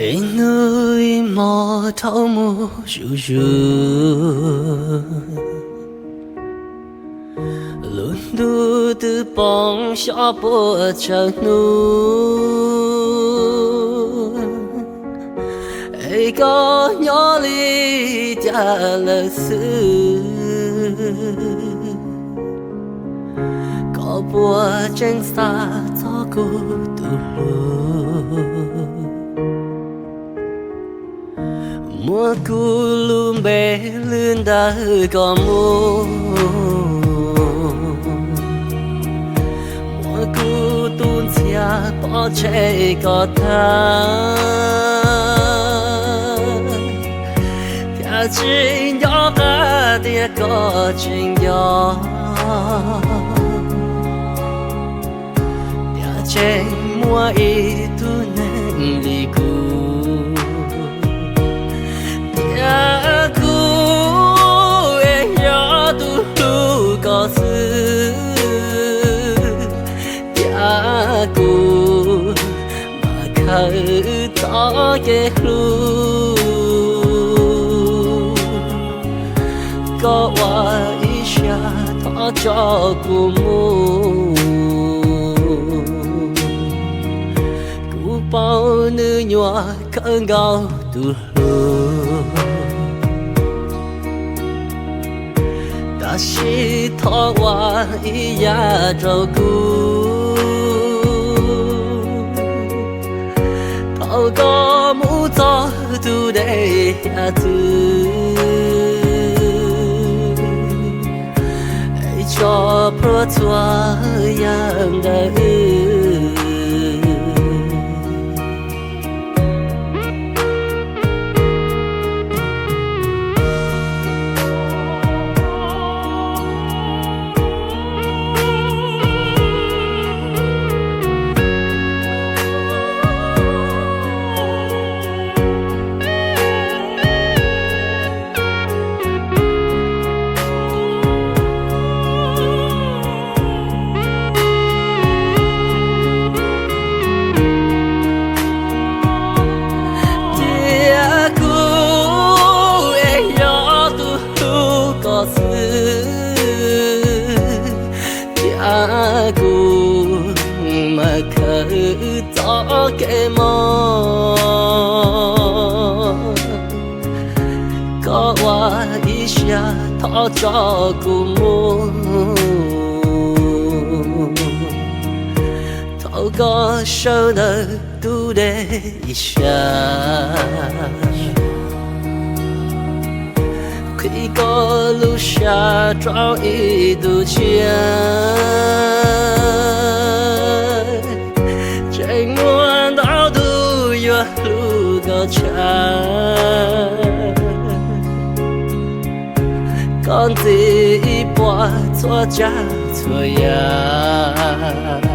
Ib hnub ib hmo dhau mus zuj zus, lub ntuj twb poob xyov puas tsawg hnub, es koj nyob li cas lawm xwb? Koj puas tseem xav txog kuv tus hlub? Muab kuv lub npe lwb ntawm koj muag, muab kuv tus ntxhias pov tseg koj tag, thiaj tsis nco qab tias koj tseem nco. Tiam tseem muaj ib tug neeg li kuv, tiam kuv es yog tus hlub koj xwb, tiam kuv mas khaws txoj kev hlub. Koj ua ib siab thov tso kuv mus, kuv paub nws nyuaj kawg nkaus tus hlub. Tab sis thov ua ib yam rau kuv, thaum koj mus txog tus dej hiav txwv, es tso plhuav txhua yam ntawm wb. Tiam kuv es yog tus hlub koj xwb, tiam kuv mas khaws txoj kev mob. Koj ua ib siab thov tso kuv mus, thaum koj sawv ntawm tus dej ib sab, qhib koj lub siab rau ib tug tshiab, tseem muaj ntau tus yuav hlub koj tshaj. Koj ntxiv ib puas txhua tsav txhua yam,